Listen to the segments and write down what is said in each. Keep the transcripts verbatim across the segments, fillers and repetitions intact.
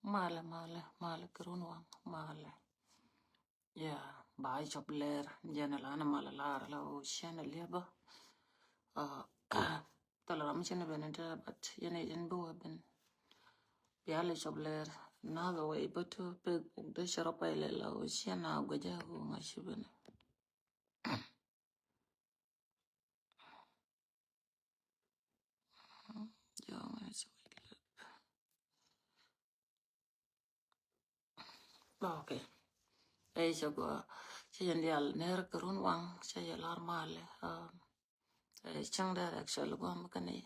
Malɛ, malɛ, malɛ kɛ run waŋ, malɛ. Ya, ba cɔp lɛr, jɛn la na malɛ lar la o cɛn a liɛbä. Ah, tala ram cɛn ben ta, but yɛn, yɛn bi wä ben. Bia lɛ cɔp lɛr, na the way, but to pek, de cɛ rɔ pay lɛ la o cɛn a guɛjɛ o ŋa ci ben. Okay. Ɛ cɛ gua, cɛ yɛn dial ner kɛ run waŋ, cɛ yɛ lar malɛ. Um, ɛ cɛŋ direct cɛ lɛ gua mɛ kɛ ni.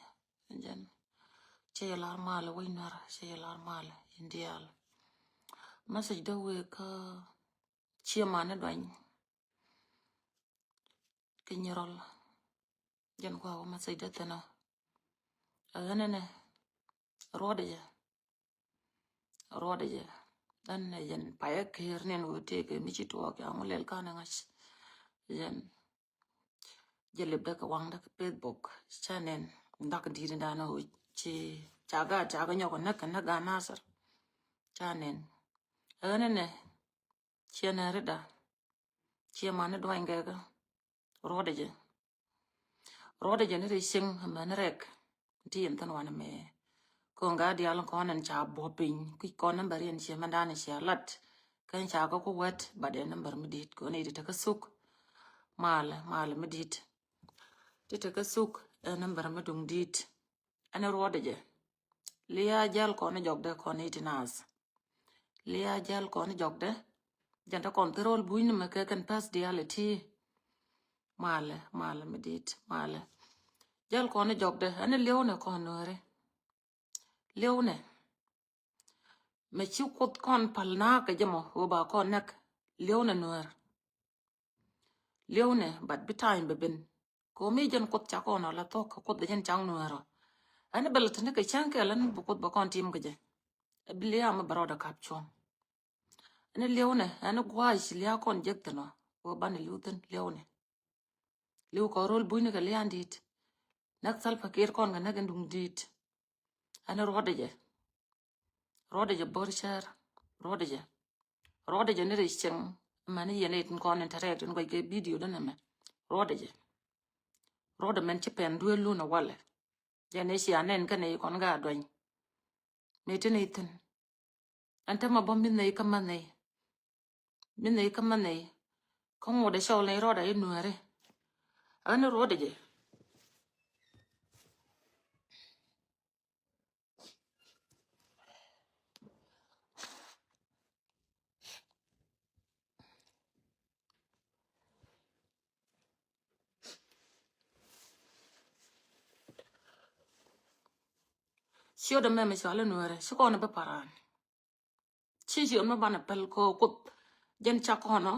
Jɛn. Cɛ yɛ lar malɛ wec nuɛr, cɛ yɛ lar malɛ yɛn dial. Message dee wek kä ciɛ manɛ duany. Kɛ nyirɔl. Jɛn kua wä message dee thin ɔ. Ɛ ɣän ɛnɛ ruɔdɛ jɛ. Ruɔdɛ jɛ. Ɣän ɛ jɛn payɛ ker nin wä tëëkɛ mi ci tuɔɔk ya ŋu lɛl kanɛ ŋa̱c. Jɛn jɛ lip dɛ kɛ waŋ dɛ kɛ Facebook. Ca nin dak di̱t dan ɔ ci ca gaat ca kɛ nyɔk näk kɛ näk gaat Nasir. Ca nin. Ɣän ɛnɛ ciɛ nɛ rida. Ciɛ mani duany gɛkä. Ruɔdɛ jɛ. Ruɔdɛ jɛ ni ri cieŋ mani rɛk. Ti yɛn thin wanɛ mɛ. Koŋ ga dial kɔn ɛn ca buɔ piny kui̱ kɔn number yɛn ciɛ mɛn dan ciɛ lat. Kɛn ca kä ku wɛt bat ɛ number mi dit kɔn iti tekä suk. Malɛ, malɛ mi dit. Ti tekä suk ɛ number mi duŋ dit. Ɛn ruɔdɛ jɛ. Lia jal kɔn jɔk dɛ kɔn iti nas. Lia jal kɔn jɔkdɛ. Jɛn tɛ kɔn thirol buny ni mɛ kɛ kɛn pass dial iti. Malɛ, malɛ mi dit, malɛ. Jal kɔn jɔkdɛ. Ɛn liɛw nɛ kɔn nuɛri. Liɛw nɛ. Mɛ ci kuoth kɔn pal na kɛ jɛ mɔ wä ba kɔn nɛk. Liɛw nɛ nuɛr. Liɛw nɛ, but bi time bɛ ben. Komi jɛn kuoth ca kɔn ɔ la thok, kuoth bɛ jɛn caŋ nuɛrɔ. Ɛn bɛ la tini kɛ caŋ kɛ lɛn bi kuoth bɛ kɔn tim kɛ jɛ. Ɛ bi liaam bɛ rɔɔdɛ kap cuɔ̱ŋ. Ɛn liɛw nɛ, ɛn gua̱a̱c lia̱a̱ kɔn jek thin ɔ. Wä banɛ liw thin liɛw nɛ. Liw kɔn rol buny ni kɛ lia̱a̱n dit. Näk Salva Kiir kɔn kɛ näk in duŋ dit. Ɛn ruɔdɛ jɛ. Ruɔdɛ jɛ bor cär. Ruɔdɛ jɛ. Ruɔdɛ jɛ ni ri cieŋ. Mani yɛn it in kɔn interact in gɔc kɛ video dɛn ɛmɛ. Ruɔdɛ jɛ. Ruɔdɛ mɛn ci pɛn duel lun a walɛ. Jɛ ni cia nɛn kɛn i kɔn ga duany. Mi tin i thin. Ɛn tämɛ bä mi nɛy kä ma nɛy. Mi nɛy kä ma nɛy. Kä ŋuɔdɛ cɔl nɛy ruɔdɛ i nuɛri. Ɛn ruɔdɛ jɛ. Ciötdä mɛmɛ cɔal i̱ nuäärä ci kɔn i̱ bä pa̱ran. Ci ciöt mi banɛ päl kɛ kuoth jɛn cak kɔn ɔ.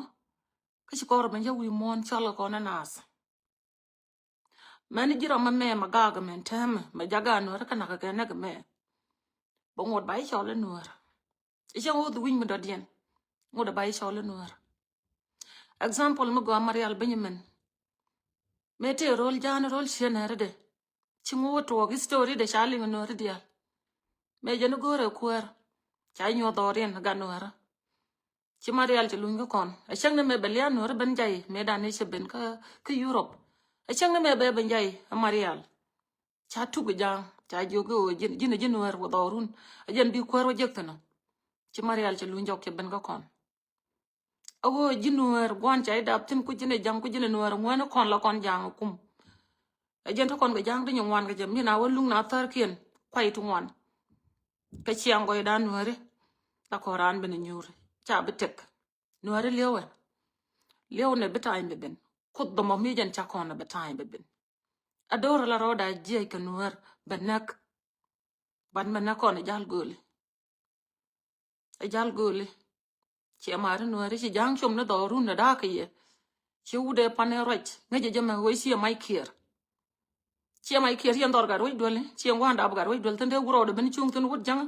Kä ci kɔn rɔ ben cä wi̱i̱ muɔ̱ɔ̱n cɔal kɛ kɔn i̱ naath. Mɛn ji̱ rɔ mɛ mɛ mɛ gaak mɛn täämɛ mɛ jaga nuäärä kä nak kɛ nɛk mɛ. Bä ŋot ba i̱ cɔl i̱ nuäärä. I̱ cɛ ŋot wi̱ny mi dɔ̱diɛn. Ŋot ba i̱ cɔl i̱ nuäärä. Example mi gɔaa Marial Benjamin. Mëë tëë ro̱l ja̱a̱n ro̱l ciën nɛɛrädɛ. Ci ŋuɔ̱t tuɔɔk history dɛ ca liŋ nuääri diaal. Mëë jɛn i̱ go̱o̱rɛ kuäär ca nyuɔ̱th dhɔriɛn gat nuäärä. Ci Marial ci luny kä kɔn a cäŋ ni mëë bɛ lia̱a̱ nuäärä ben jay mëë dan i̱ cɛ ben kä Europe. A cäŋ ni mëë bɛ ben jay a Marial. Ca tuk i̱ ja̱a̱ŋ ca jiök i̱ ɣöö ji̱n ji̱n nuäär wä dhɔrun. A jɛn bi kuäär wä jek thi̱n ɔ. Ci Marial ci luny jɔk cɛ ben kä kɔn. A ɣöö ji̱ nuäär gua̱n ca i̱ dap thi̱n ku ji̱n i̱ ja̱ŋ ku ji̱n i̱ nuäär ŋuäni kɔn la kɔn ja̱a̱ŋ kum. A jɛn te kɔn kɛ ja̱a̱ŋ ti nyin ŋuan kɛ jɛ mi na wä luŋ na thärkiɛn kuay ti ŋuan. Kɛ ciaŋ gɔydan nuääri la kɔn raan ben i̱ nyuuri ca bi tek. Nuääri li̱ewɛ li̱ewɛ nɛ bi ta̱a̱ny bi ben. Kuoth dhɔmɔ mi jɛn ca kɔn ɛ bi ta̱a̱ny bi ben. A do̱r la rɔɔda jiɛc kɛ nuäär bɛ näk. Ban bɛ näk kɔn ɛ jal gööli. Ɛ jal gööli. Ciɛ mari nuääri ci ja̱a̱ŋ com ni dhɔrun ni da̱a̱k kɛ yɛ. Ci wut ɛ pan ɛ ruac ŋäcɛ jɛ mɛ wee ciɛ mac kiɛɛr. Ciɛ mac kiɛɛr ciɛ dhɔr gat wec duel ciɛ ŋuan dap gat wec duel thin dee wurɔɔdɛ ben cuŋ thin wut ja̱ŋ.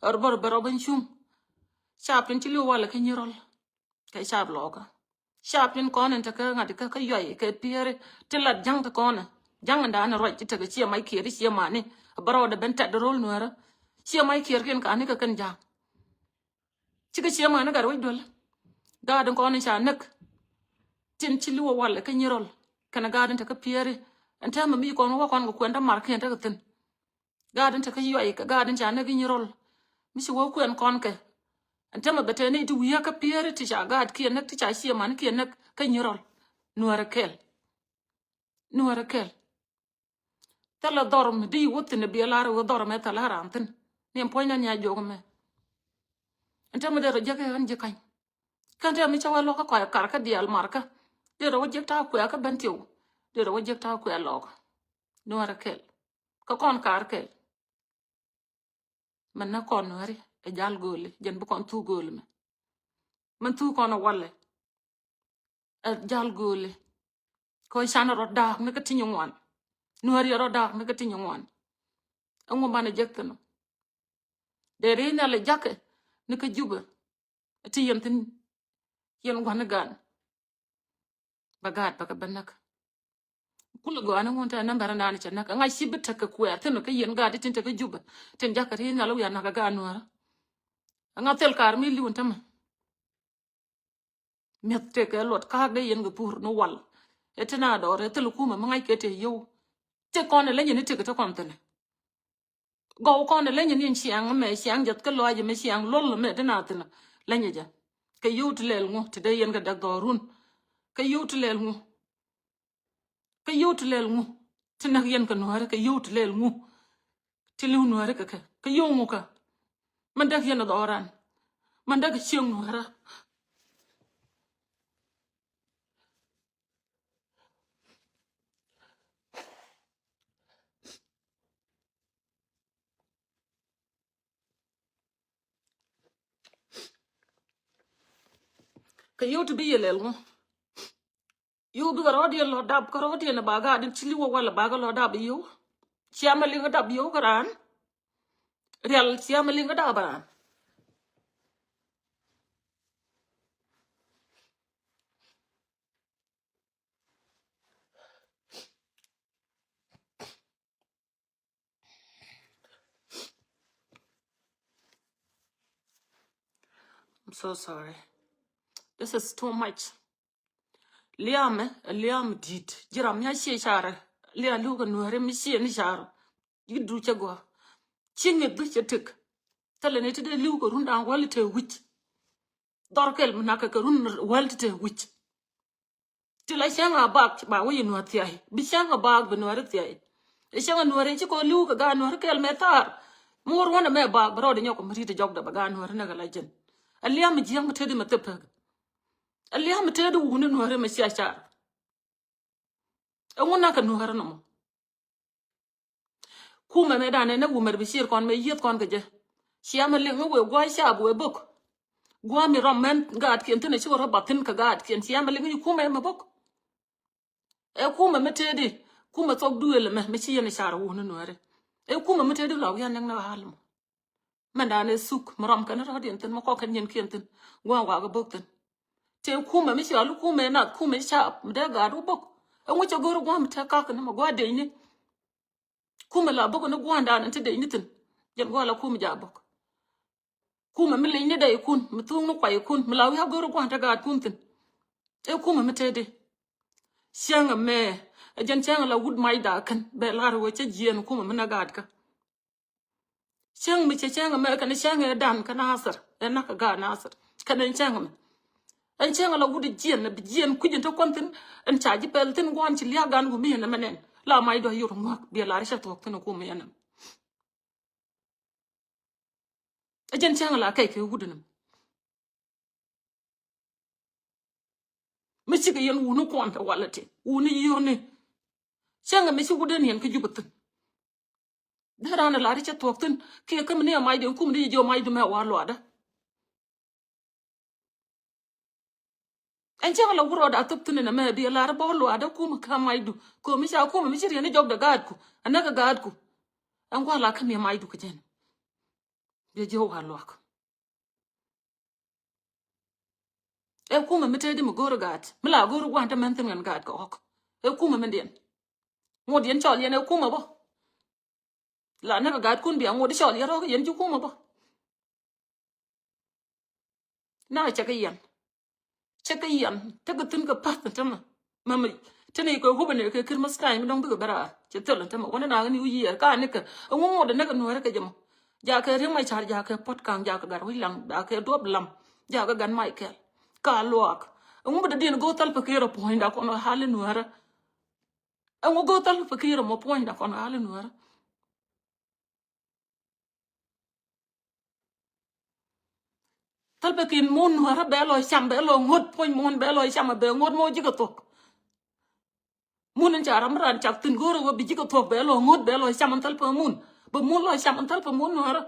Ɛ rɔ bär bär ɔ ben cuŋ. Cap tin ci li̱w walɛ kä nyi rɔl. Kɛ cap lɔɔkä. Cap tin kɔn in tekä ŋa̱t kä kä yuay kɛ pieri tin lat ja̱ŋ ti kɔn. Ja̱ŋ in da̱a̱n in ruac ti tekɛ ciɛ mac kiɛɛr ciɛ mani. Bärɔɔdɛ ben tɛt ro̱l nuäärä. Ciɛ mac kiɛɛr kiɛn kani kɛ kɛn ja̱ŋ. Cikɛ ciɛ mani gat wec duel. Gaat in kɔn in ca näk. Tin ci liwä walɛ kä Nyirɔl kɛnɛ gaat in te kä Pieri. Ɛn täämɛ mi kɔn wä kɔn kɛ kuɛn dämar kiɛn tekɛ thi̱n. Gaat in te kä Yuay kɛ gaat in ca näk kä Nyirɔl. Mi ci wä kuɛn kɔn kɛ. Ɛn täämɛ bɛ tɛni ti wi̱i̱ kä Pieri ti ca gaat kiɛn näk ti ca ciɛ mani kiɛn näk kä Nyirɔl. Nuäärɛ kɛl. Nuäärɛ kɛl. Thilɛ dhɔr mi di wä thi̱n bi lar wä dhɔr mɛ thilɛ ran thi̱n. Ni ɛn puɔ̱ny na ni a jiök mɛ. Ɛn täämɛ dee rɔ jiäk ɛ ɣän ji̱ ka̱ny. Kɛn täämɛ cä wä lɔkä kɔc kar kä diaal mar kä. Dee rɔ wä jiäk ta̱a̱ kuɛ kä ben tiɛw. Dee rɔ wä jiäk ta̱a̱ kuɛ lɔkä. Nuäärɛ kɛl. Kä kɔn kar kɛl. Mɛn nä kɔn Nuääri ɛ jal gööli jɛn bi kɔn thuk gööli mɛ. Mɛn thuk kɔn ɛ walɛ. Ɛ jal gööli. Kɛ canɛ rɔ da̱a̱k ni kä ti nyin ŋuan. Nuääri rɔ da̱a̱k ni kä ti nyin ŋuan. Ɛŋu banɛ jek thi̱n ɔ. Dee ri nhial ɛ jakɛ ni kä Jubɛ. Ti yɛn thi̱n yɛn gua̱n ni gan. Bɛ gaat bɛ kɛ bä näk. Kulɛ gɔaa ni ŋun te nambɛr naan cɛ näk ŋa̱c ci bi tekɛ kuɛ thi̱n kä yɛn gaat tin tekɛ Jubɛ tin jakɛ ri nhial wiaa näk ɛ gaat Nuäärä. Ŋa̱ thil kaar mi li̱w in tämɛ. Mi̱eth tekɛ luɔt ka̱a̱k dee yɛn kɛ pur ni wal. Ɛ ti na dɔɔr ɛ thil kumɛ mi ŋa̱c kɛ te yio̱w. Ti kɔn ɛ leny ni tekɛ ti kɔn thi̱n. Gɔw kɔn ɛ leny ni ciaŋ mɛ ciaŋ jɛth kä lɔac mɛ ciaŋ luɔl mɛ ti na thi̱n. Leny jɛ kɛ yio̱w ti lɛl ŋu ti dee yɛn kɛ däk dhɔɔrun. Kɛ yio̱w ti lɛl ŋu. Kɛ yio̱w ti lɛl ŋu. Ti näk yɛn kɛ Nuääri kɛ yio̱w ti lɛl ŋu. Ti li̱w Nuääri kɛ kɛ kɛ yio̱w ŋu kä. Mɛn däk yɛn dhɔran. Mɛn däk cieŋ Nuäärä. Kɛ yio̱w ti bi yɛ lɛl ŋu. Yio̱w bikɛ rɔɔdiɛn lɔ dap kä rɔɔdiɛn ba gaat in ci li̱w wä walɛ ba kɛ lɔ dap yio̱w. Ciamɛ liŋ dap yio̱w kä raan. Rial ciamɛ liŋ dap raan. I'm so sorry. This is too much. Liamɛ, liam di̱i̱t. Ji̱ ram mi a cie carɛ. Lia li̱w kɛ Nuääri mi cie ni carɛ. Ji̱ duc cɛ gɔaa. Ci ŋi̱th duc cɛ tëk. Thilɛ ni ti dee li̱w kɛ run da̱a̱ŋ wäl ti te wi̱c. Dhɔr kɛl mi nakɛ kɛ run wäl ti te wi̱c. Ti la cäŋ a bak ba wä yi Nuäär thiay. Bi cäŋ a bak bi Nuäär thiay. Ɛ cäŋ a Nuäär ci kɔ li̱w kɛ gaat Nuäär kɛl mɛ thaar. Mi wä ruɔ̱n ɛmɛ bak bɛ rɔɔdɛ nyɔk mi ri̱t jɔkdɛ bɛ gaat Nuäär nɛ kɛ la jɛn. Ɛ liam mi jiäŋ mi tëëdi mɛ thipɛ. Ɛ liam mi tëëdi wuni Nuäär mɛ cia car. Ɛ ŋun nakɛ Nuäär nɔmɔ. Kumɛ mɛ danɛ nɛ wumɛr bi ciir kɔn mɛ yieth kɔn kɛ jɛ. Ciamɛ liŋ wee gua̱a̱c caap wee bok. Gua̱a̱ mi rɔm mɛn gaatkiɛn thin ɛ cikɛ rɔ bath thin kɛ gaatkiɛn ciamɛ liŋ yi kumɛ mɛ bok. Ɛ kumɛ mi tëëdi kumɛ thok duëël mɛ mi ci yɛn car wuni Nuääri. Ɛ kumɛ mi tëëdi la wi̱i̱ anɛŋ ni ɣa̱l mɔ. Mɛn da̱a̱n ɛ thuk mi rɔm kɛn rɔ̱diɛn thi̱n mi kɔk kɛn yɛn kiɛn thi̱n gua̱a̱n wakä bok thi̱n. Tëë kumɛ mi cɔal kumɛ nath kumɛ caap mi dee gaat wä bok. Ɛŋu cɛ go̱r gua̱a̱n mi te kak ni mɛ gua̱a̱ dec ni. Kumɛ la bok ni gua̱a̱n da̱a̱n ti dec ni thi̱n. Jɛn gua̱a̱n la kumɛ jaak bok. Kumɛ mi leny ni dɛy kun mi thuŋ ni kuay kun mi la wi̱i̱ a go̱r gua̱a̱n te gaat kun thi̱n. Ɛ kumɛ mi tëëdi. Cäŋ ɛmɛ ɛ jɛn cäŋ la wut mac da̱a̱ kɛn bɛ lar wee cä jiɛɛn kumɛ mi na gaat kä. Cäŋ mi cɛ cäŋ ɛmɛ kɛn cäŋ ɛ dan kä Nasir ɛ nak ɛ gaat Nasir kɛn ɛn cäŋ ɛmɛ. Ɛn cäŋ la wut jiɛn bi jiɛn kui̱c ɛn te kuɔn thi̱n ɛn ca ji̱ pɛl thi̱n gua̱n ci lia̱a̱ gan wumi ɛn ɛmɛ nɛn la mac dɔ̱ yor ŋuak biɛ lar cɛ thuɔ̱k thi̱n ɛ kumɛ ɛn ɛmɛ. Ɛ jɛn cäŋ la kɛc kɛ wut ɛn ɛmɛ. Mi cikɛ yɛn wuni kuɔn tɛ walɛ ti wuni yio̱ni. Cäŋ mi ci wut ɛn yɛn kä Jubɛ thi̱n. Dee raan ɛ lar cɛ thuɔ̱k thi̱n kiɛ kä mi ni ɛ macdu kum ni ji̱ jiɔ macdu mɛ wa luaadä. Ɛn cäŋ la wut rɔɔdɛ a thop thi̱n ɛn ɛmɛ bi ɛ lar bä luaadä kum kä macdu. Komi ca kum mi ci riɛn ni jɔkdɛ gaatku ɛ näk ɛ gaatku. Ɛn gua̱a̱ la kä mi ɛ macdu kä jɛn. Bi ɛ jiɔ wa luak. Ɛ kumɛ mi tëëdi mi go̱o̱r gaat mi la go̱o̱r gua̱a̱n te mɛn thi̱n ɣän gaat kɛ ɣɔ̱k. Ɛ kumɛ mi diɛn ŋot yɛn cɔl yɛn ɛ kumɛ bä. La näk ɛ gaatkun bia ŋot cɔl yɛn rɔ̱k yɛn ji̱ kumɛ bä. Na cɛ kɛ yɛn. Cɛ kɛ yɛn. Tekɛ thi̱n kɛ pa̱th tämɛ. Mɛmɛ. Teni kɛ hupɛ ni kɛ kir mas time dɔ̱ŋ bikɛ bɛ raar. Cɛ thil tämɛ. Wänɛ na ni wi̱i̱ yiɛɛr ka nikɛ. Ɛŋu ŋot nikɛ nuɛrɛ kɛ jɛ mɔ. Jakɛ Riek Machar, jakɛ Puot Kaŋ, jakɛ Gatwec Laŋ, jakɛ Duɔp Lam, jakɛ Gat Michael. Ka luaak. Ɛŋu bi dee diɛn go̱o̱r Salva Kiir ɛ puɔ̱nyda kɔn ɛ hali nuɛrɛ. Ɛŋu go̱o̱r Salva Kiir ɛ mɔ puɔ̱nyda kɔn ɛ hali nuɛrɛ. Salva Kiir mun nuɛrä bɛ lɔ cam, bɛ lɔ ŋot puɔ̱ny mun, bɛ lɔ cam, bɛ ŋot mɔ ji̱ kɛ thuɔ̱k. Mun in ca ram ran cak thi̱n go̱o̱rä wä bi ji̱ kɛ thuɔ̱k, bɛ lɔ ŋot, bɛ lɔ cam in Salva mun. Bɛ mun lɔ cam in Salva mun nuɛrä.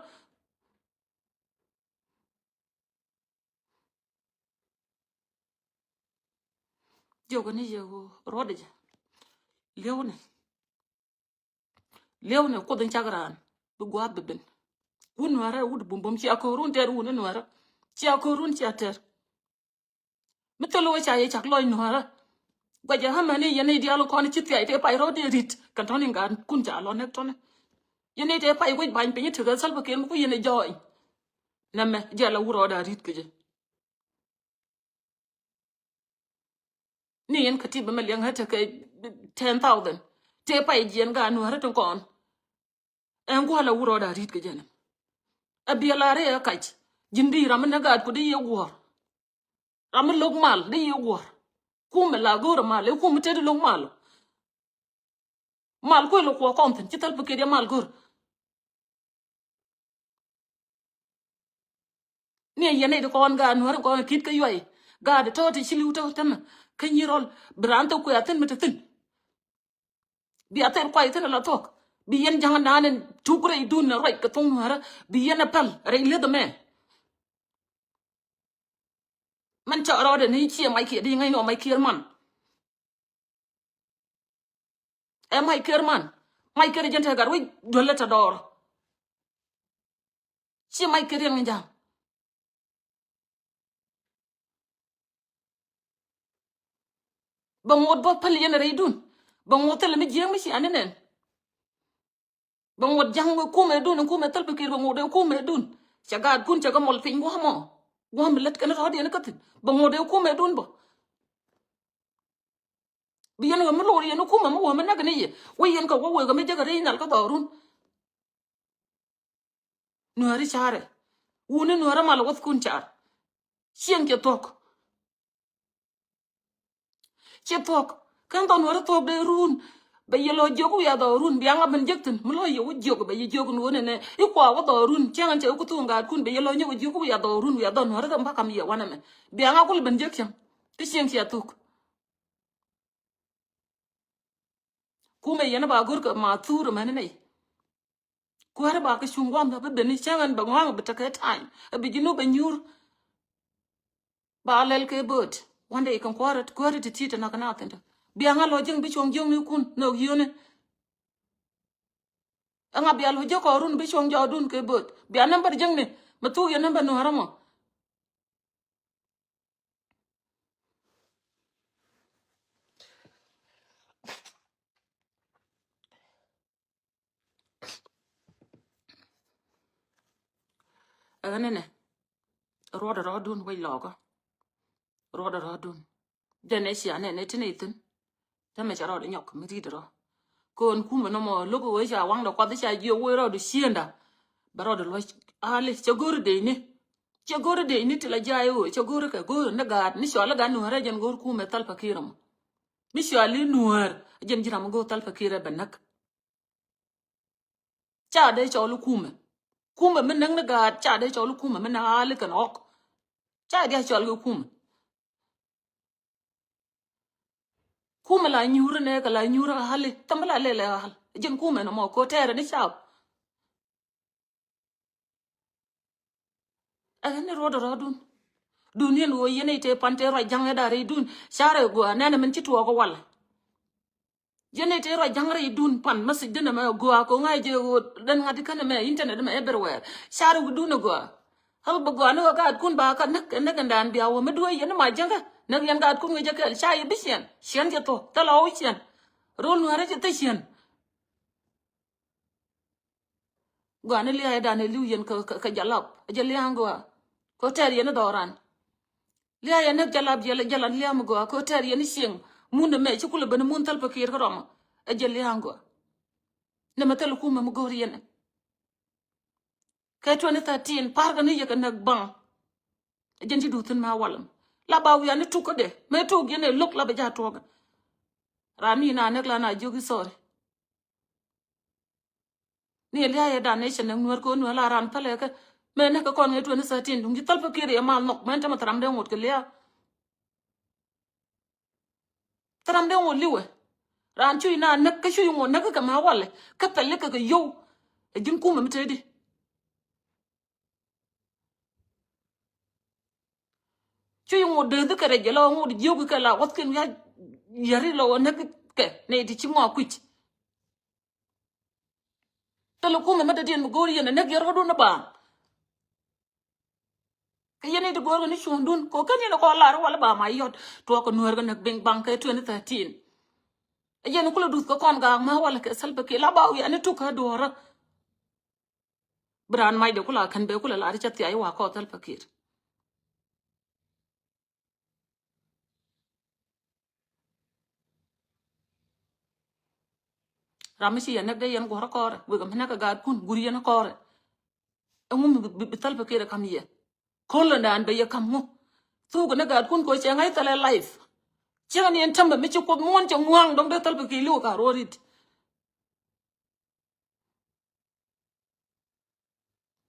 Jiök ni yɛ ɣöö ruɔ̱t jɛ. Li̱ew ni. Li̱ew ni Kuoth in cak raan bi gua̱a̱th bi ben. Wut nuäärä wut bumbum, cia ko̱o̱run tɛr wut ni nuäärä. Cia ko̱o̱run cia tɛr. Mi thil wee ca yɛ cak lɔc nuäärä. Guacɛ hämɛ ni yɛn ni diaal kɔn ci thiac tëë pay rɔ̱ dee rit kɛn tɔ̱ni ŋa̱a̱n kun ca lɔ nɛk tɔ̱ni. Yɛn ni tëë pay wec bany piny tekɛ Salva Kiir mi ku yɛn ni jɔɔny. Nɛmɛ jiɛl a wut rɔɔda rit kɛ jɛ. Ni yɛn kä ti bä mɛ liɛŋ hɛ tekɛ ten thousand. Tëë pay jiɛn gaat nuäärä tin kɔn. Ɛn gua̱a̱l a wut rɔɔda rit kɛ jɛn. Ɛ biɛl a rɛɛ ɛ kac. Ji̱n di ram mi nɛ gaat ku di yɛ guɔ̱ɔ̱r. Ram mi lo̱k mal di yɛ guɔ̱ɔ̱r. Kumɛ la go̱o̱r mal, ɛ kumɛ te di lo̱k mal. Mal kuël kuɔ kɔn thi̱n, ci Salva Kiir yɛ mal go̱o̱r. Ni a yɛn nɛy ti kɔn gaat nuäär kɔn ki̱t kä yuay. Gaat tɔ̱ ti ci li̱w tɔ̱ tämɛ. Kä nyi rɔl bi raan thok kuɛ a thi̱n mi te thi̱n. Bi a thɛr kuay thi̱n a la thuɔ̱k. Bi yɛn ja̱ŋ naan in tuk rɛy dun a ruac kɛ thoŋ nuäärä. Bi yɛn a päl rɛy li̱eth ɛmɛ. Mɛn cɔɔr rɔɔdɛ ni ciɛ mac kiɛ di ŋäcni ɔ mac kiɛr man. Ɛ mac kiɛr man. Mac kiɛr jɛn te gat wi̱c duel lɛ te dɔɔr. Ci mac kiɛr yɛn ŋä ja̱ŋ. Bɛ ŋot bä päl yɛn rɛy dun. Bɛ ŋot thilɛ mi jiäk mi cia ni nɛn. Bɛ ŋot ja̱ŋ wee kumɛ dun, kumɛ Salva Kiir bɛ ŋot wee kumɛ dun. Cɛ gaatkun cɛ kɛ mɔl piny gua̱a̱mɔ. Gua̱a̱m lät kɛn rɔ̱diɛn kä thi̱n. Bɛ ŋot wee kumɛ dun bä. Bi yɛn wee mi lo̱r yɛn kumɛ mi wee mi näk ni yɛ. Wee yɛn kɛ wä wee kɛ mi jek a rɛy nhal kä dhɔrun. Nuääri carɛ. Wuni nuäärä mal wäthkun car. Cieŋ cɛ thuɔ̱k. Cɛ thuɔ̱k. Kɛn dhɔn wärä thuɔ̱k dee run. Bɛ yɛ lɔ jiök wiaa dhɔɔrun bia ŋa ben jek thi̱n mi lɔ yɛ wä jiök bɛ yɛ jiök nuɔ̱ɔ̱n ɛnɛ i̱ kua wä dhɔɔrun cäŋ ɛn cɛ wä kuthun gaatkun bɛ yɛ lɔ nyɛ wä jiök wiaa dhɔɔrun wiaa dhɔn wärä thɛm bakam yɛ wanɛ mɛ. Bia ŋa kul ben jek cäŋ. Kä cieŋ cia thuk. Kumɛ yɛn ba go̱r kɛ ma thur mɛn nɛy. Kuäärä ba kɛ cuŋ guam bä ben ni cäŋ ɛn bɛ ŋɔaŋ bɛ tekɛ time. Ɛ bi ji̱ nu bɛ nyuur. Ba lɛl kɛ bööt. One day kɛn kuäärä kuäärä ti ti te nak na thin te. Bia ŋa lɔ ji̱ŋ bi cuɔ̱ŋ ji̱ŋ ni kun ni ɣöö yio̱ni. Ɛŋa bia lɔ ji̱ kɔɔrun bi cuɔ̱ŋ jɔɔdun kɛ bööt. Bia nambär ji̱ŋ ni mɛ thuk yɛ nambär nuäärä mɔ. Ɛn nɛnɛ ruɔdɛ rɔɔdun wec lɔɔkä. Ruɔdɛ rɔɔdun. Jɛn ɛ cia nɛnɛ ti nɛy thi̱n. Tämɛ cɛ rɔɔdɛ nyɔk mi ri̱t rɔ. Kɔn kumɛ nɔmɔ lo̱k wee ca waŋdɛ kuath ca jiök wee rɔɔdɛ ciënda. Bɛ rɔɔdɛ luɔc ali cɛ go̱ri dee ni. Cɛ go̱ri dee ni ti la jay wee cɛ go̱ri kɛ go̱ri ni gaat ni cɔal i̱ gaat nuäärä jɛn go̱ri kumɛ Salva Kiir mɔ. Mi cɔal i̱ nuäär jɛn ji̱ ram mi go̱ri Salva Kiir ɛ bɛ näk. Ca dee cɔl i̱ kumɛ. Kumɛ mi näk ni gaat ca dee cɔl i̱ kumɛ mi näk ali kɛn ɣɔk. Ca dee cɔl i̱ kumɛ. Kumɛ la nyuuri nɛ kɛ la nyuuri ali thäm la lɛl ɛ al. Jɛn kumɛ nɔmɔ ko tɛɛrɛ ni cap. Ɛ ni ruɔdɛ rɔɔdun. Dun yɛn ɣöö yɛn i̱ tëë pan tëë ruac ja̱ŋ ɛ da̱r i̱ dun carɛ gɔaa nɛnɛ min ci tuɔɔk ɛ wal. Yɛn i̱ tëë ruac ja̱ŋ rɛy dun pan message dinɛ mɛ gɔaa kɛ ŋa̱c jɛ ɣöö den ŋa̱t känɛ mɛ internet mɛ everywhere. Carɛ wi̱dun ɛ gɔaa. Ɣä bɛ gɔaa ni ɣä gaatkun ba kä näk näk ɛn daan bia wä mi duee yɛn ma jäŋä näk yɛn gaatkun ŋäc jɛ kɛɛl ca yɛ bi ciɛn ciɛn jɛ thuɔ̱k thilɛ ɣä wä ciɛn. Rol nuäärä cɛ thil ciɛn. Gɔaa ni lia̱a̱ dan ɛ li̱w yɛn kä kä jalap ɛ jɛ lia̱a̱ gɔaa. Kä tɛɛr yɛn dhɔran. Lia̱a̱ yɛ näk jɛ lap yɛ lɛ jɛ lan lia̱a̱ mi gɔaa kɛ tɛɛr yɛn i̱ cieŋ. Mun dɛ mɛ ci kulɛ ben mun Salva Kiir kärɔmɔ. Ɛ jɛ lia̱a̱ gɔaa. Nɛ mɛ thil kumɛ mi go̱o̱r yɛn ɛ. Kɛ twenty thirteen parkɛ ni yɛ kɛ näk baŋ. Ɛ jɛn ci duuthin ma walɛ mɛ. La ba wiaa ni tuk kädɛ mɛ tuk yɛn ɛ lo̱k la bɛ ja̱ tuɔɔkɛ. Ram mi na näk la na jiök i̱ sorry. Ni lia̱a̱ yɛ dan nɛ cɛ näk nuäär kɛ ɣöö nuäär la ran pälɛ kɛ. Mɛ näk kɛ kɔn ŋɛ twenty thirteen duŋ ji̱ Salva Kiir yɛ mal nhɔk mɛn tämɛ thäram dee ŋot kɛ lia̱a̱. Thäram dee ŋot li̱wɛ. Ran cuc na näk kä cuc ŋot näk kɛ ma walɛ kä pɛl kɛ kɛ yow. Ɛ ji̱n kumɛ mi tëëdi. Cuc ŋot dee dhikɛ rɛc jɛ la ŋot jiök kɛ la wäthkin wi̱i̱ a yäri la wä näk kɛ nɛy ti ci ŋɔak kui̱c. Thilɛ kumɛ mi dee diɛn mi go̱o̱r yɛn ɛ näk yɛ rɔ̱dun ɛ baaŋ. Kɛ yɛn i̱ ti go̱o̱r kɛ ni cuŋdun kɛ kän yɛn ɛ kɔn lar walɛ ba ma yɔt tuɔɔk kɛ nuäär kɛ näk biŋ baŋ kɛ twenty thirteen. Ɛ yɛn kulɛ duth kɛ kɔn gaak ma walɛ kɛ Salva Kiir la ba wiaa ni tuk kä duɔ̱ɔ̱rä. Bi raan macdɛ kula kän bee kula lar i̱ cä thiac i̱ wa kɔɔth Salva Kiir. Ram mi ci yɛn näk dee yɛn guɔ̱rä kɔɔrɛ wek mi näk kɛ gaatkun gur yɛn kɔɔrɛ. Ɛŋu mi bi, bi, bi Salva Kiir ɛ ka̱m yɛ? Ko̱ländan bɛ yɛ ka̱m ŋu? Thuk ni gaatkun kɛ cɛ ŋa̱c thilɛ life. Cieŋ ni ɛn täämɛ mi ci Kuoth muɔ̱ɔ̱n cɛ ŋua̱a̱ŋ dɔ̱ŋ dee Salva Kiir li̱w ka ruɔ̱ɔ̱rit.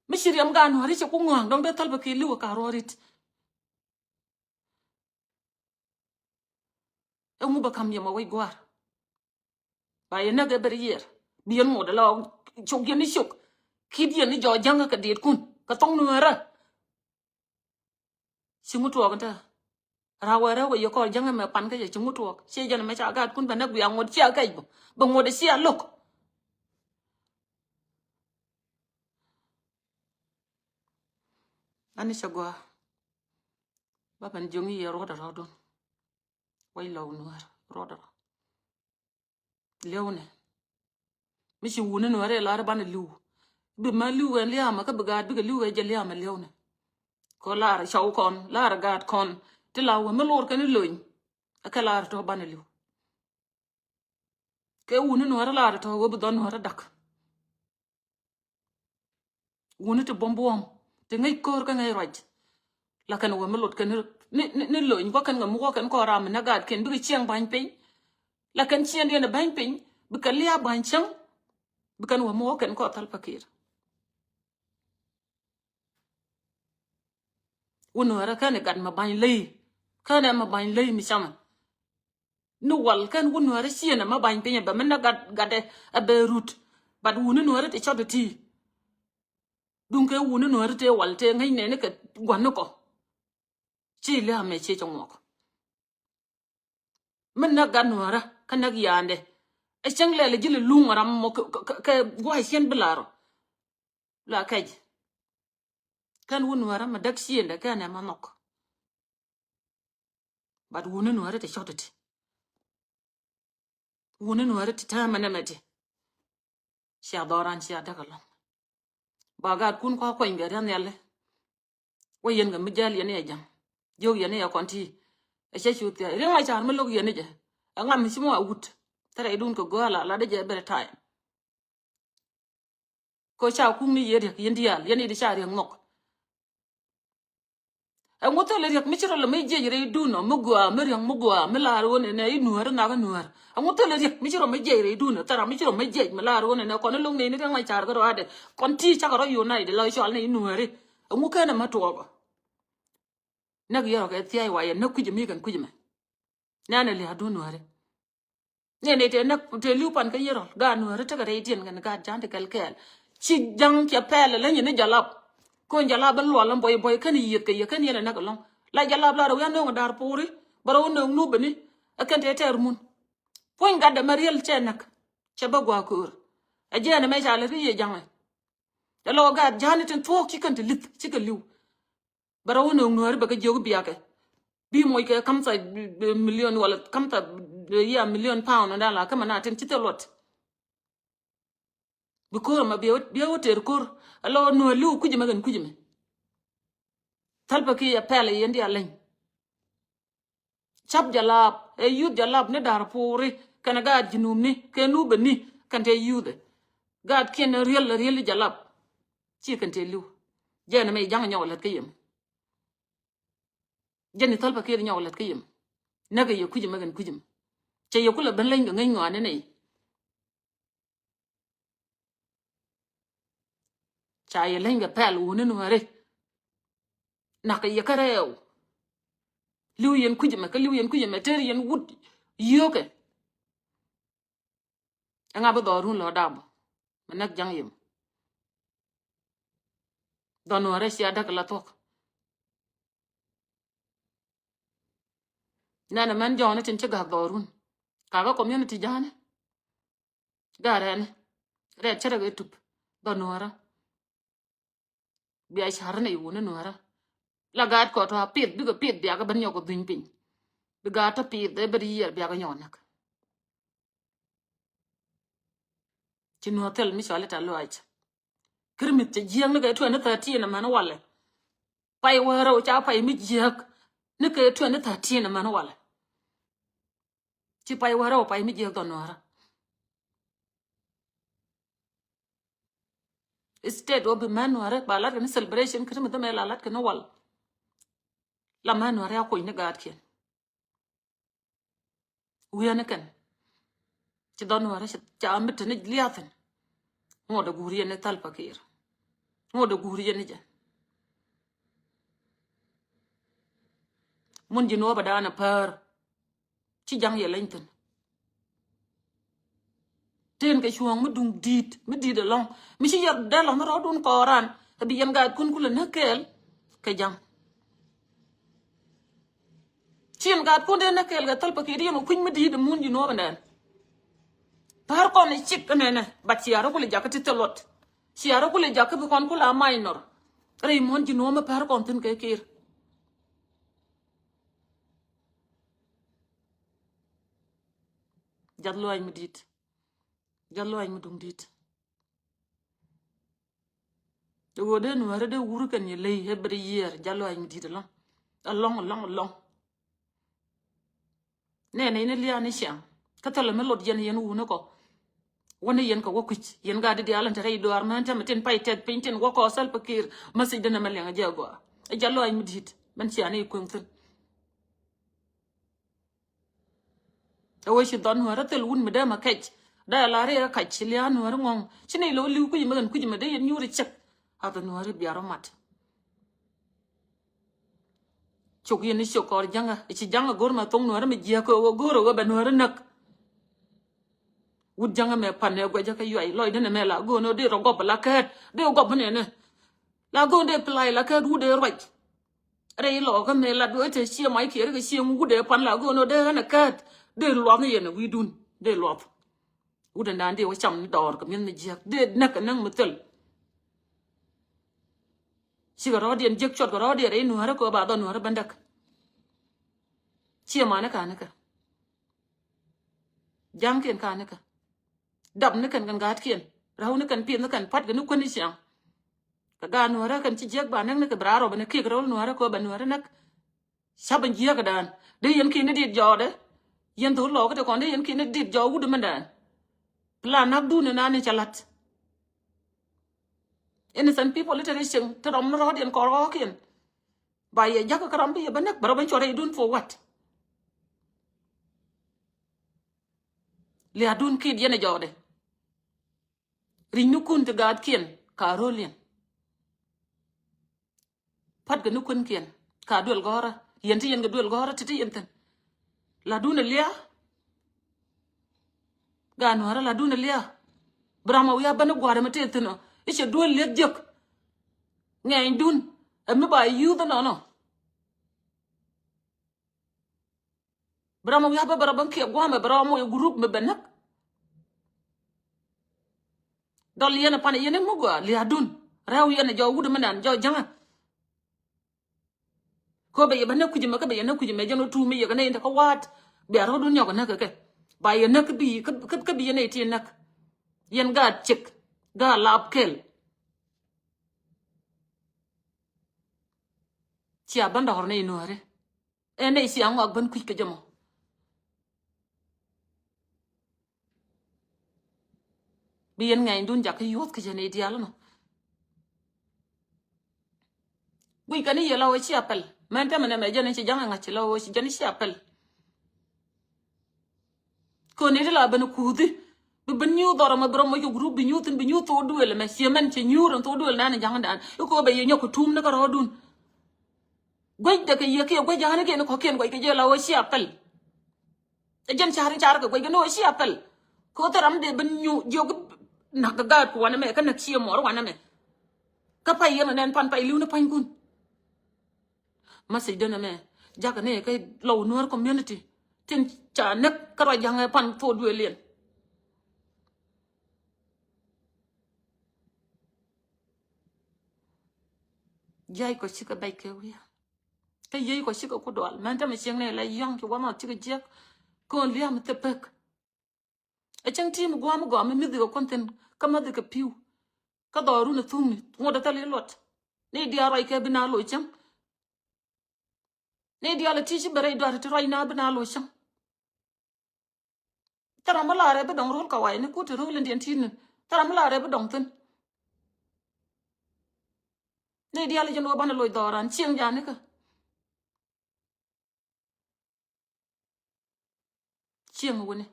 Mi ci riɛm gaat nuääri cɛ ku ŋua̱a̱ŋ dɔ̱ŋ dee Salva Kiir li̱w ka ruɔ̱ɔ̱rit. Ɛŋu bɛ ka̱m yɛ mɛ wec gua̱a̱r? Ba yɛ näk ɛ bɛr yiɛɛr bi yɛn ŋot ala cok yɛn ni cok. Ki̱t yɛn ni jɔɔc jäŋä kɛ deetkun kɛ thɔŋ nuäärä. Ci ŋut tuɔɔk in te. Rawɛ rɛw kɛ yɛ kɔɔr jäŋä mɛ pan kä yɛ ci ŋut tuɔɔk ci jɛn mɛ ca gaatkun bɛ näk bia ŋot cia kɛc bä bɛ ŋot cia lo̱k. Ani cɛ gɔaa. Ba ben jiöŋ yɛ ruɔ̱t rɔ̱dun. Wec lɔw nuäär ruɔ̱t rɔ. Liɛwnɛ. Mi ci wuni nuäär ɛ lar banɛ li̱w. Bi ma li̱w ɛn liaamä kä bi gaat bikɛ li̱w ɛ jɛ liaamä liɛwnɛ. Kɔ lar cɔw kɔn lar gaat kɔn ti la wä mi lor kɛn ilony. Ɛ kɛ lar tɔ banɛ li̱w. Kɛ wuni nuäärä lar tɔ wä bi dhɔn nuäärä dak. Wuni ti buɔm buɔm ti ŋäc ko̱r kä ŋäc ruac. La kɛn wä mi lot kɛn ni, ni, ni lony guɔ kɛn ŋɛ mi wä kɛn kɔ ram mi nɛ gaat kɛn bikɛ cieŋ ba̱ny piny. La kɛn cieŋ diɛn ba̱ny piny bikɛ lia̱a̱ ba̱ny cäŋ. Bikɛn wä mi wä kɛn kɔ Salva Kiir. Wä nuäärä kɛn i̱ gat mɛ ba̱ny ley. Kɛn ɛ mɛ ba̱ny ley mi camɛ. Ni wal kɛn wä nuäärä ciënɛ mɛ ba̱ny piny ɛ bɛ mi nɛ gat gatdɛ ɛ bɛ rut. But wuni nuäärä ti cɔt ɛ ti. Duŋ kɛ wuni nuäärä tëë wal tëë ŋäcnɛ ni kɛ gua̱n ni kɔ. Ci lia̱a̱ mɛ ciɛ cɛ ŋuɔk. Mi näk gat nuäärä kä näk ya̱a̱ndɛ. Ɛ cäŋ lɛl ji̱ lɛ luŋ ram mɔ kɛ, kɛ, kɛ, kɛ gua̱a̱c ciɛn bi la̱r ɔ. La kɛc. Kɛn wun nuäärä mɛ däk ciëndɛ kɛn ɛ ma nhɔk. But wuni nuäärä ti cɔt ti. Wuni nuäärä ti täämɛ nɛmɛ ti. Cia dhɔran cia däk alɔŋ. Ba gaatkun kua kuany bia ria̱n nhiali. Wä yɛn kɛ mi jäl yɛn i̱ ɛ ja̱ŋ. Jiök yɛn i̱ ɛ kɔn ti. Ɛ cɛ cu thia̱a̱c riŋ la ca̱r mi lo̱k yɛn i̱ jɛ. Ɛ ŋam mi ci mi wa wut. Thɛrɛ idun kɛ gööl a la dee jɛ bɛrɛ ta̱a̱. Kɛ ca kuk ni yɛ riɛk yɛn diaal yɛn i̱ di ca riɛk nhɔk. Ɛŋu thilɛ riɛk mi ci rɔ lɛ mi jiɛc rɛy dun ɔ mi gɔaa mi riɛk mi gɔaa mi laar ɣöö nɛnɛ i̱ nuäär i̱ nhak i̱ nuäär. Ɛŋu thilɛ riɛk mi ci rɔ mi jiɛc rɛy dun ɔ thil ram mi ci rɔ mi jiɛc mi laar ɣöö nɛnɛ kɔn i̱ lo̱ŋ nɛy ni riɛk ŋa̱c ca̱r kɛ rɔaadɛ. Kɔn ti cakɛ rɔ unite la cɔal ni i̱ nuääri. Ɛŋu kenɛ ma tuɔɔk ɔ. Näk yɛ rɔ kɛ thia̱a̱c wa yɛ näk kui̱c mi kɛn kui̱c mɛ. Nɛnɛ lia̱a̱ dun nuääri. Ni ni te näk te li̱w pan kä yirɔl gaat nuääri tekɛ rɛy tiɛn kɛn gaat ja̱a̱n ti kɛl kɛɛl. Ci ja̱ŋ cɛ pɛl lä nyin ni jalap. Kon jalap in luɔl in buɔy buɔy kɛn yieth kɛ yɛ kɛn yɛn ɛ näk ɛlɔ̱ŋ. La jalap la rɛ wi̱i̱ a nööŋ da̱r puuri bä rɛ wä nööŋ nupä ni. Ɛ kɛn te tɛɛr mun. Puɔ̱ny gatdɛ mɛ riɛl cɛ näk. Cɛ bä gua̱a̱ köör. Ɛ jiɛɛn ɛmɛ ca lät kä yɛ ja̱ŋɛ. Ɛ lɔ gaat ja̱a̱n tin thuɔ̱ɔ̱k ci kɛn ti li̱th cikɛ li̱w. Bɛ rɔ wä nööŋ nuääri bɛ kɛ jiök biakɛ. Bi moc kɛ kamtha, eh, million wala kamtha, eh, ya million pound dan la kä mɛ na tin ci thil luɔt. Bi ko̱r ɛmɛ bi wä, bi wä tëër ko̱r. Ɛ lɔ nuääri li̱w kui̱c ɛmɛ kɛn kui̱c ɛmɛ. Thäl pɛ kiɛ pɛl ɛ yɛn diaal leny. Cap Jalap, ɛ youth Jalap ni Darpuri kɛnɛ gaat Junubni kɛ Nubini kɛn tɛ youth. Gaatkiɛn riel riel Jalap. Ci kɛn tɛ li̱w. Jɛn ɛmɛ Ja̱ŋ nyɔk lät kä yɛm. Jɛn i̱ Thälpä Kiir nyɔk lät kä yɛm. Näkɛ yɛ kui̱c ɛmɛ kɛn kui̱c ɛmɛ. Cɛ yɛ kulɛ ben leny kɛ ŋäc ŋɔaani nɛy. Ca yɛ leny kɛ pɛl wuni Nuääri. Nakä yɛ kä rɛɛw. Li̱w yɛn kui̱c ɛmɛ, kä li̱w yɛn kui̱c ɛmɛ, tër yɛn wut yio̱o̱kɛ. Ɛŋa bi dhɔrun lɔ dap bä? Mɛ näk Ja̱ŋ yɛm. Dhɔr Nuäärä cia däk la thuɔ̱k. Nɛnɛ mɛn jɔɔni tin ci gak dhɔrun. Kakä community Ja̱ŋni. Gaa rɛni. Rɛt cä rɛ kɛ tup. Dhɔr Nuäärä. Bia car ni wuni Nuäärä. La gaat kɔ tɔ a pith, bikɛ pith biakɛ ben nyɔk kɛ dhuny piny. Bi gaat tɔ pith ɛ beri yiɛr biakɛ nyɔk näk. Ci Nuäär thil mi cɔali Tɛ̈th Luac. Kir mith cɛ jiääk ni kɛ twenty thirteen ɛmɛn walɛ. Pay wäärä wä ca pay mi jiääk ni kɛ twenty thirteen ɛmɛn walɛ. Ci pay wäärä wä pay mi jiääk dhɔr Nuäärä. State wä bi män Nuäärä ba lat kɛ ni celebration kir mith ɛmɛ la lat kɛ ni wal. La män Nuäärä a kuny ni gaatkiɛn. Wi̱i̱ ni kɛn. Ci dhɔr Nuäärä ci ca mi te ni lia̱thin. Ŋot dee guur yɛn ni Thalpa Kiir. Ŋot dee guur yɛn ni jɛ. Mun ji̱ nuɔ̱ɔ̱p a da̱a̱n a päär. Ci Ja̱ŋ yɛ leny thi̱n. Tëën kɛ cuɔ̱ɔ̱ŋ mi duŋ di̱i̱t, mi di̱i̱t ɛlɔ̱ŋ. Mi ci yɛ dee lɔ̱ŋ rɔɔdun kɔɔran. Ɛ bi yɛn gaatkun kulɛ näk kɛɛl kɛ Ja̱ŋ. Ci yɛn gaatkun dee näk kɛɛl kɛ Thalpa Kiir, yɛn ɔ kui̱ny mi di̱i̱t ɛ mun ji̱ nuɔ̱ɔ̱p ɛnɛn. Päär kɔn ɛ cik ɛnɛnɛ, but cia rɔ kulɛ jakä ti thil luɔt. Cia rɔ kulɛ jakä bi kɔn kulɛ a minor. Rɛy mun ji̱ nuɔ̱ɔ̱p mi päär kɔn thi̱n kɛ Kiir. Jath luaac mi di̱i̱t. Jath luaac mi duŋ di̱i̱t. Dee ɣöö dee Nuäärä dee wur kɛn yɛ ley every year, jath luaac mi di̱i̱t ɛlɔ̱ŋ. Ɛlɔ̱ŋ, ɛlɔ̱ŋ, ɛlɔ̱ŋ. Nɛnɛ ni lia̱a̱ ni ciaŋ. Kä thilɛ mi lot yɛn, yɛn wuni kɔ. Wäni yɛn kɛ wä kui̱c. Yɛn gaat diaal in te rɛy duaar män tɛmɛ tin pay tɛth piny tin wä kɔ Thalpa Kiir. Message dee nɛmɛ liɛŋ a jɛ agɔaa. Ɛ jath luaac mi di̱i̱t. Mɛn cia ni kueŋ thi̱n. Ɛ wee ci dhɔr Nuäärä thil wut mi dee ma kɛc. Dee la ri ɛ kac ci lia̱a̱ Nuäärä ŋɔ̱ŋ. Ci nɛy lo̱ li̱w kui̱c mi kɛn kui̱c mi dee yɛn nyuur ɛ cɛk. Ath Nuäärä biarɔ mat. Cok yɛn i̱ cok kɔr Ja̱ŋä. I̱ ci Ja̱ŋä go̱r ma thoŋ Nuäärä mi jiäk kɛ ɣöö go̱r ɣöö bɛ Nuäärä näk. Wut Ja̱ŋä mɛ pan ɛ guɛcä kä yuay lɔcdä nɛmɛ la go̱o̱n ɣöö dee rɔ gɔp la kɛɛt. Dee gɔp nɛnɛ. La go̱o̱n dee pilay la kɛɛt wut dee ruac. Rɛy lɔɔkä mëë lat wee te ciɛ mac kiɛ rikɛ ciɛ ŋu wut dee pan la go̱o̱n ɔ dee ɣän ɛ käät. Dee luath ni yɛn ɛ wi̱i̱dun. Dee luath. Wut ɛ naan dee wä cam ni dɔɔr kɛ mi̱eth mi jiäk. Dee näk ɛ näk mi thil. Cikɛ rɔɔdiɛn jiäk cuɔt kɛ rɔɔdiɛn rɛy Nuäärä kɛ ɣöö ba dhɔr Nuäärä bändäk. Ciɛ mani ka̱n ni kɛ. Ja̱ŋkiɛn ka̱n ni kɛ. Dap ni kɛn kɛn ga̱a̱tkiɛn. Räw ni kɛn pi̱th ni kɛn pa̱t kɛ ni kuän ni ciaŋ. Kɛ gaat Nuäärä kɛn ci jiäk ba näk ni kɛ bi raar rɔ bɛ ni kiɛk rɛw Nuäärä kɛ ɣöö bɛ Nuäärä näk. Ca̱p in jiäkädan. Dee yɛn ki̱n ni dit jɔɔdɛ. Yɛn thok lɔɔkä te kɔn dee yɛn ki̱n ni dit jɔɔk wut mɛndan. Plan näkdun in nani cɛ la̱t. Innocent people i̱ te ri cieŋ te rɔm ni rɔɔdiɛn kɔn rɔɔkiɛn. Ba yɛ ja̱kä kä ram bi yɛ bä näk bɛ rɔ ben cuɔt rɛydun for what? Lia̱a̱dun ki̱i̱t yɛn ɛ jɔɔdɛ. Ri̱cnikun ti gaatkiɛn ka ro̱liɛn. Pa̱tkɛ ni kuänkiɛn ka duël gɔ̱rä. Yɛn ti yɛn kɛ duël gɔ̱rä ti ti yɛn thi̱n. La̱tdun ɛ lia̱a̱. Gaat Nuäärä la̱tdun ɛ lia̱a̱. Bi ram ɛ wi̱i̱ a ben i̱ gua̱a̱r ɛmɛ tëë thi̱n ɔ i̱ cɛ duel lieth jiäk. Ŋɛɛnydun ɛ mi ba yuuth ɛnɔnɔ. Bi ram ɛ wi̱i̱ a ben bɛ rɔ ben kiɛ gua̱a̱mɛ bɛ rɔ moc ɛ gurup mi ben näk. Dɔl yɛn ɛ pan ɛ yɛn ɛ mi gɔaa lia̱a̱dun. Rɛw yɛn ɛ jɔw wut ɛmɛ nan jɔw ja̱ŋä. Kɛ bɛ yɛ bä näk kui̱c ɛmɛ kä bɛ yɛ näk kui̱c ɛmɛ jɛn ɔ tuumi yɛ kɛ nɛy in te kä wa̱a̱t. Bia rɔ̱dun nyɔk ɛ näk kɛ kɛ ba yɛ näk kä bi kä kä bi yɛ nɛy ti näk. Yɛn gaat cik gaat lap kɛl. Cia bä dɔ̱r nɛy Nuääri. Ɛn nɛy cia ŋɔak ben kui̱c kɛ jɛ mɔ. Bi yɛn ŋɛɛnydun jakä yuɔth kɛ jɛ nɛy diaal ɛnɔ. Guic kɛn i̱ yɛ la ɣöö cia pɛl. Mɛn tɛmɛ nɛmɛ jɛn i̱ ci ja̱ŋ ɛ ŋa̱c ci la ɣöö ci jɛn i̱ cia pɛl. Kön i̱ ti la ben kuuthi. Bi ben nyuuth dhɔr ɛmɛ bi rɔm mɔ cɛ group bi nyuuth thin bi nyuuth thok duëël ɛmɛ. Ciɛ mɛn cɛ nyuur ɛn thok duëël nɛn ɛ ja̱ŋ dan. I̱ kɛ ɣöö bɛ yɛ nyɔk kɛ tuum ni kɛ rɔɔdun. Guecdɛ kɛ yɛ kiɛ guec ja̱a̱ni kiɛn kɔ̱kiɛn guec kɛ jɛ la ɣöö cia pɛl. Ɛ jɛn ca̱r in ca̱r kɛ guec kɛ ni ɣöö cia pɛl. Kɛ ɣöö thil ram dee ben nyu jiök näk kɛ gaat ku wanɛ mɛ kä näk ciɛ muɔɔr wanɛ mɛ. Kä pay yɛn ɛ nɛn pan pay li̱w ni panykun. Message dɛn ɛmɛ jakä ni kɛ Lɔw Nuäär community tin ca näk kä rɔ ja̱ŋɛ pan thok duëël yɛn. Jiac kɔ cikɛ bɛc kɛ wi̱i̱. Kä yiey kɔ cikɛ ku dual mɛn tämɛ cieŋ ni la yɔ̱ŋ ci wamɔ cikɛ jiäk. Kön lia̱a̱ mi thil pek. Ɛ cäŋ ti mi gua̱a̱m mi gɔaa mi mi̱th kɛ kuɔn thi̱n kä mäth kɛ pi̱w. Kä dhɔɔrun ɛ thuŋni ŋuɔ̱t ɛ thil i̱ luɔt. Ni diaal ruac kɛ bi na loc cäŋ. Ni diaal ɛ ti ci bɛ rɛy duaar ti ruac na bi na loc cäŋ. Thil ram mi laarɛ bi dɔŋ ro̱l kawayni kut ti ro̱l in diɛn ti̱i̱t ni. Thil ram mi laarɛ bi dɔŋ thi̱n. Ni diaal jɛn wä banɛ loc dhɔran cieŋ janikä. Cieŋ wuni.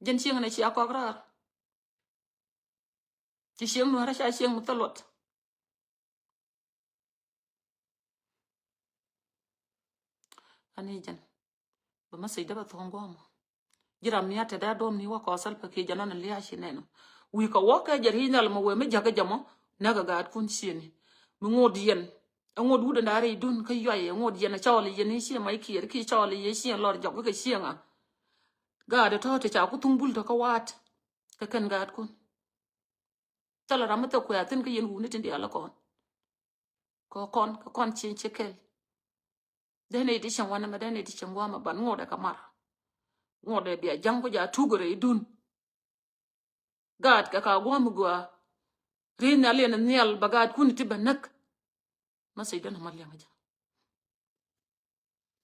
Jɛn cieŋ ni cia kɔk raar. Ci cieŋ nuäärä ca cieŋ mi thil luɔt. Ani jɛn bɛ message dee bɛ thuɔ̱ŋ guɔ̱mɔ. Ji̱ ram ni a te dee duɔ̱m ni wä kɔɔth Salva Kiir jɛ nɔn lia̱a̱ ci nɛn ɔ. Wi̱i̱ kɛ wä kɛ jɛ ri̱i̱ny nhial mɛ wee mi jakä jɛ mɔ näk ɛ gaat kun cieni. Mi ŋot yɛn ɛ ŋot wut ɛn da̱a̱ rɛy dun kä yuay ɛ ŋot yɛn ɛ cɔɔl yɛn i̱ cieŋ mac Kiir ki cɔɔl yɛ cieŋ lɔr jɔk kä cieŋ a. Gaat ɛ tɔ̱ te ca ku thuŋ bul tɔ̱ kä wa̱a̱t. Kɛ kɛn gaat kun. Thilɛ ram mi thil kuɛ̈ɛ̈ thi̱n kä yɛn wuni tin diaal ɛ kɔn. Kɛ kɔn kɛ kɔn cieŋ ci kɛl. Dee nɛy ti cieŋ wanɛ mɛ dee nɛy ti cieŋ gua̱a̱mɛ ban ŋuɔ̱tdɛ kɛ mar. Ŋuɔ̱tdɛ bia ja̱ŋ ku ja̱ tuk rɛy dun. Gaat kɛ ka gua̱a̱mɛ gɔaa. Ri̱i̱n nhial yɛn nhial bɛ gaat kuni ti bɛ näk. Message dɛn a ma liɛŋ a jɛ.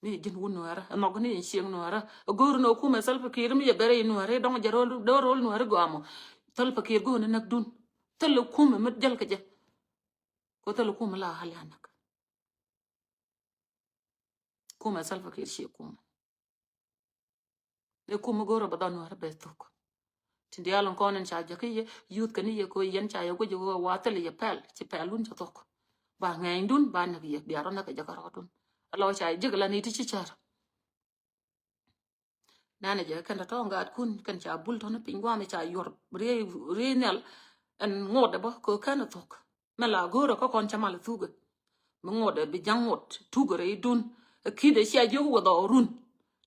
Mi ji̱n wun nuäärä ɛ nhɔk ni in cieŋ nuäärä ɛ go̱o̱r ni ɛ kumɛ Salva Kiir mi yɛ bɛrɛ in nuäärä dɔŋ jɛ ro̱l dee ro̱l nuäärä gɔamɔ. Salva Kiir go̱o̱r ni näk dun thil ɛ kumɛ mi jäl kɛ jɛ. Ko thil ɛ kumɛ la hali a näk. Kumɛ Salva Kiir cie kumɛ. Ni kum mi go̱o̱rä bɛ dhɔn nuäärä bɛ thuk. Tin diaal in kɔn in ca jäkä yɛ yuth kɛ ni yɛ ko yɛn ca yɛ guic yɛ wa thil yɛ pɛl ci pɛl wun cɛ thuk. Ba ŋɛɛny dun ba näk yɛ bia rɔ näk kɛ jäkä rɔ dun. Alɔ ca yɛ jek la ni ti ci cär. Nanɛ jɛ kɛn tɔ̱ tɔ̱ ŋa̱a̱t kun kɛn ca bul tɔ̱ ni piny guam ca yuɔr riey riey nhial. Ɛn ŋot dɛ bä ko kɛn thuk. Mɛ la go̱o̱rä kä kɔn cä mal thukɛ. Mi ŋuɔt ɛ bi ja̱ŋ ŋuɔt tukɛ rɛy dun. Ɛ ki̱t ɛ cia jiök wä dhɔɔrun.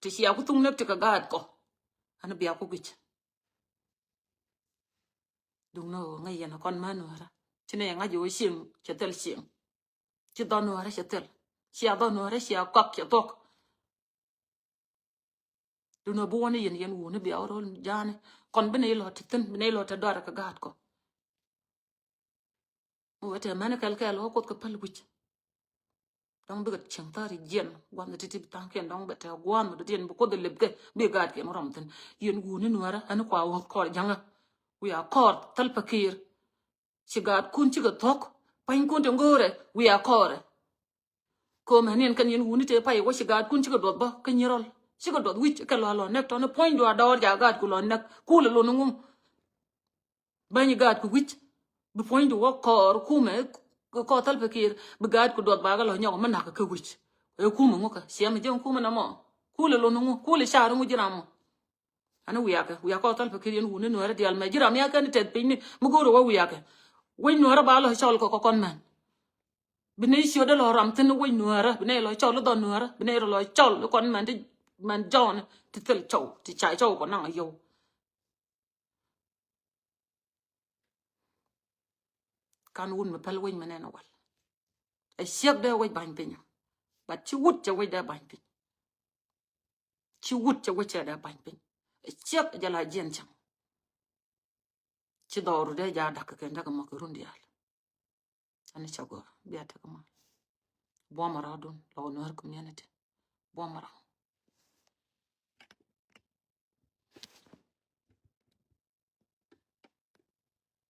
Ti cia ku thuŋ näk ti kɛ gaat kɔ. An bia ku guic. Duŋ ni ɣöö ŋäc yɛn ɛ kɔn män nuäärä ci nɛ yɛ ŋa̱c ɣöö cieŋ cɛ thil cieŋ. Ci dhɔn nuäärä cɛ thil cia dhɔn nuäärä cia kɔak cɛ thuɔk. Duundɛ bi wä ni yɛn yɛn wuni bia wä ro̱l ja̱a̱ni. Kɔn bi ni ilɔ ti thi̱n bi ni ilɔ ti dɔar kɛ gaat kɔ. Mi wee tɛ mɛni kɛl kɛl wä kuoth kɛ päl wi̱c. Dɔ̱ŋ bikɛ cieŋ thäri jiɛn gua̱n ti ti bi tha̱a̱ŋkiɛn dɔ̱ŋ bɛ tɛ gua̱n mi dɔ̱diɛn bi kuoth lip kɛ bi gaatkiɛn wä rɔm thi̱n. Yɛn wuni nuäärä ɛn kua wä kɔr ja̱ŋä. Wiaa kɔr Salva Kiir. Ci gaatkun cikɛ thuɔ̱k. Pua̱nykun ti ŋo̱o̱rɛ wiaa kɔrɛ. Ko̱o̱mɛ niɛn kɛn yɛn wuni tëë pay wä ci gaatkun cikɛ duɔth bä kä nyirɔl. Cikɛ duɔth wi̱c kɛ lɔ lɔ nɛk tɔni puɔ̱nydu a dɔɔr ca gaatku lɔ nɛk. Kulɛ lon ŋu. Bäny gaatku wi̱c. Bi puɔ̱nydu wä kɔɔr kumɛ kɔɔr Salva Kiir bi gaatku duɔth bakɛ lɔ nyɔk mi nak kä wi̱c. Ɛ kumɛ ŋu kä ciɛm ji̱ kumɛ na mɔ. Kulɛ lon ŋu kulɛ car ŋu ji̱ ram mɔ. Ani wiakɛ wiakɛ kɔɔr Salva Kiir yɛn wuni nuäärä diaal mɛ ji̱ ram ya kɛn tɛth piny ni mi go̱o̱rɛ wä wiakɛ. Wec nuäärä ba lɔ cɔl kɔ kɔn mɛn. Bi nɛy ciötdä lɔ ram thi̱n wec nuäärä bi nɛy lɔ cɔl i̱ dhɔn nuäärä bi nɛy lɔ cɔl i̱ kɔn mɛn ti mɛn jɔɔn ti thil cɔw ti ca cɔw kɔ naŋ a yɔw. Kan wun mi päl wec mi nɛn a wal. Ɛ ciek dee wec ba̱ny piny. But ci wut cɛ wec dee ba̱ny piny. Ci wut cɛ wec cɛ dee ba̱ny piny. Ɛ ciek jɛ la jiɛn cäŋ. Ci dhɔru dee ja dak kɛ kɛn dak mɔ kɛ run diaal. Ani ca gɔaa bia tek mal. Buɔmɛ rɔɔdun lɔ Nuer community. Buɔmɛ rɔ.